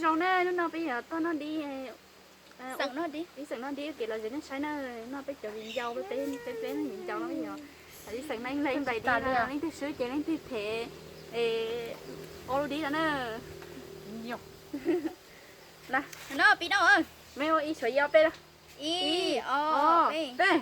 Zoo na, hnub no peb yuav tuaj noj dib, peb xeem noj dib ua kev lom zem nej saib na, noj peb cov viv ncaus, peb peb peb viv ncaus no yog, peb xeem Neeb Leej Npaim Dib, leej twg swb ces leej twg them, es ua lub dib no na. Pib noj, me ua ib, tshuav ib ob peb, ib, ob, peb.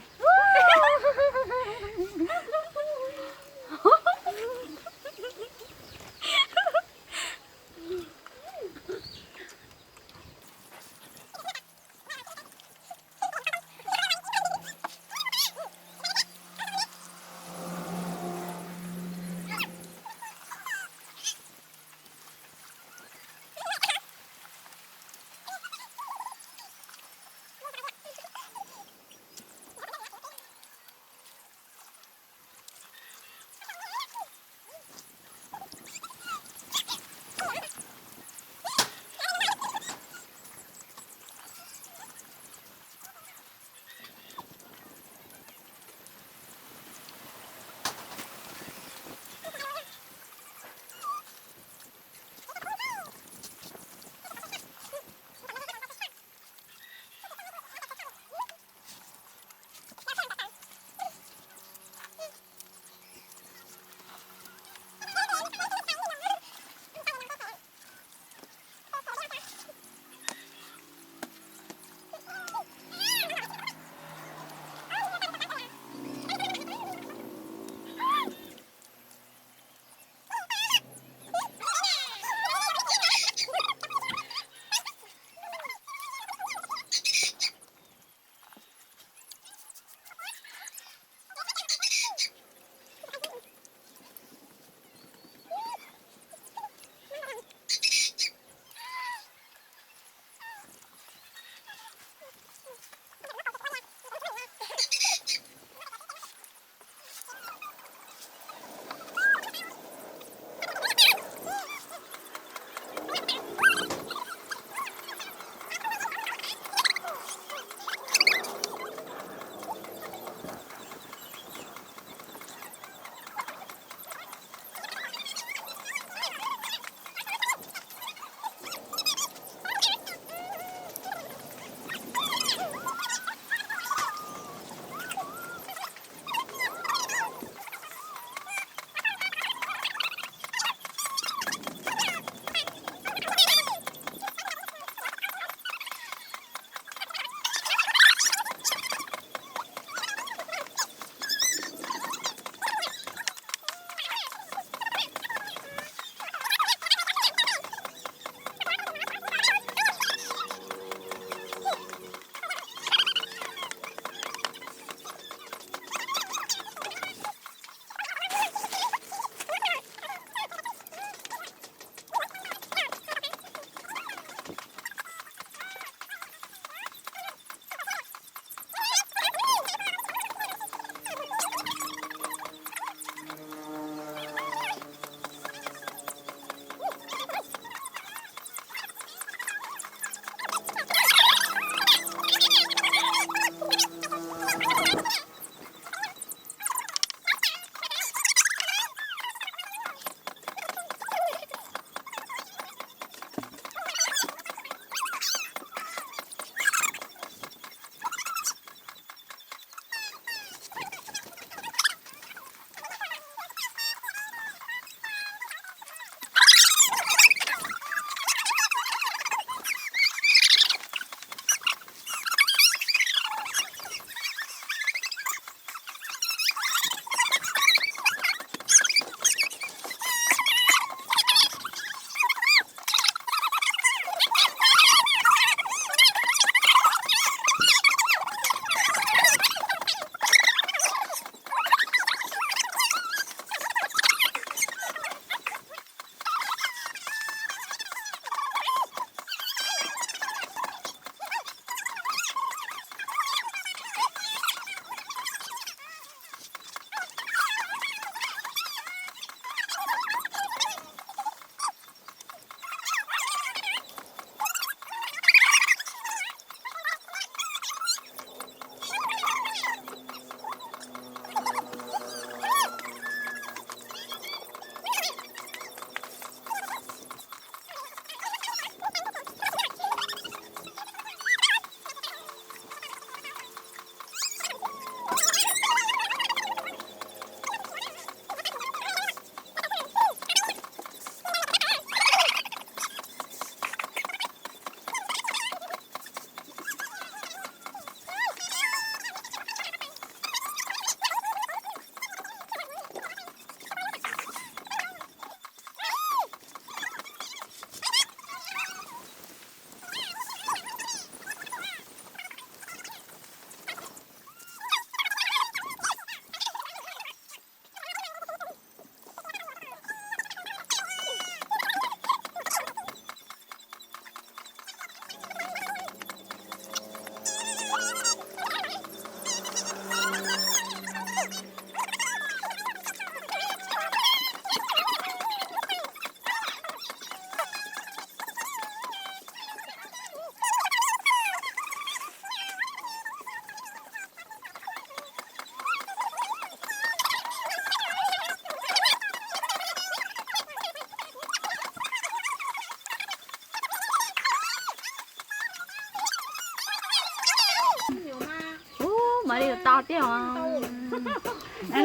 Pais li tau tiag os.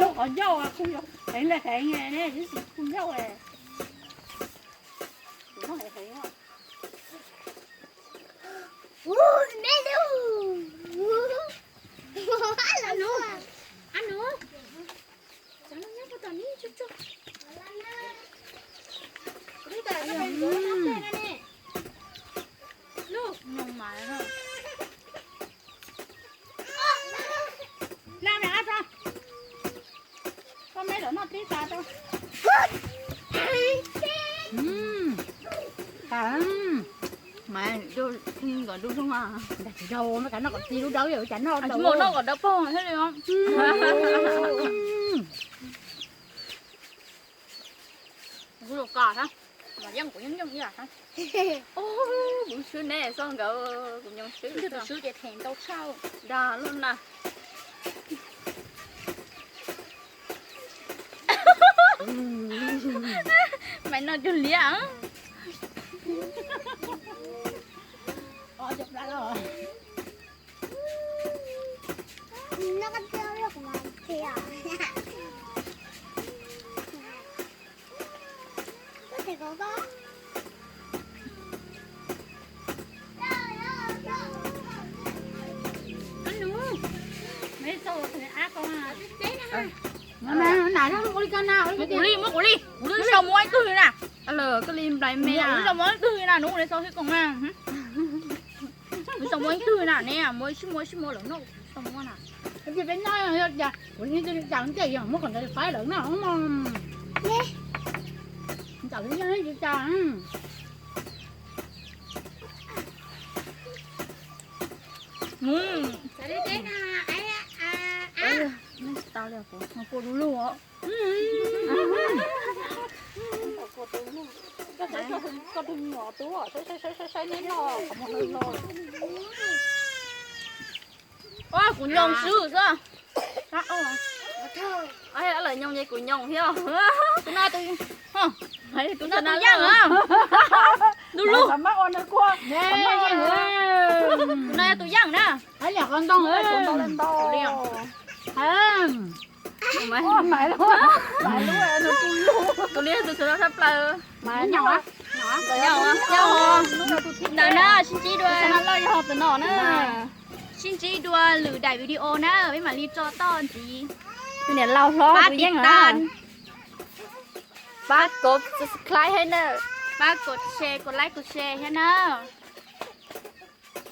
Lub qhov ncauj kuj heev li, heev ne, kuj ncauj. Koj me lawv noj tib tas rau. Mas nkawd lub zoo, noj kom txi lub dawb, cas noj tsis muaj noj kom dawb paug thiab li os. Kuv los kom thiab, mas yeej kuv yeej yeej ib yam thiab. Kuv swb neb xwb nkawd, kuv nyoos swb. Tus swb ces them ntau tshaj. Dag lub na. Maiv no cug liab. Muab kuv li, muab kuv li, kuv lub sau muab ib tug li na. Koj li nplai me, kuv lub sau muab ib tug li na, nub kuv li sau xwb koom na. Kuv sau muab ib tug na, neb muab sib muab sib muab lawm noj kuv sau muab na. Peb noj, kuv li cas ntiaj yog muab kom ntawd faib lawm noj. Ntam li yeej tsis tas. Tsis tau li, kua du lug os. Koj tus me nyuam tub, saib saib neb noj qhov muag no. Kuv nyoos swb xwb. Lawv nyoos ces kuv nyoos thiab. Tus no tus, tus no tus yeej na. Du lug. Tus no yog tus yeej na. Tus li tus sawv daws thab plaws. Nyoos, nyoos. Ntawd na, sib ntsib dua, sib ntsib dua lwm daim video na, peb mam li tso toj ntxiv. Niam laus hlob tus yeej na. Pab kov subscribe thiab na. Pab kov share, kov like, kov share thiab na.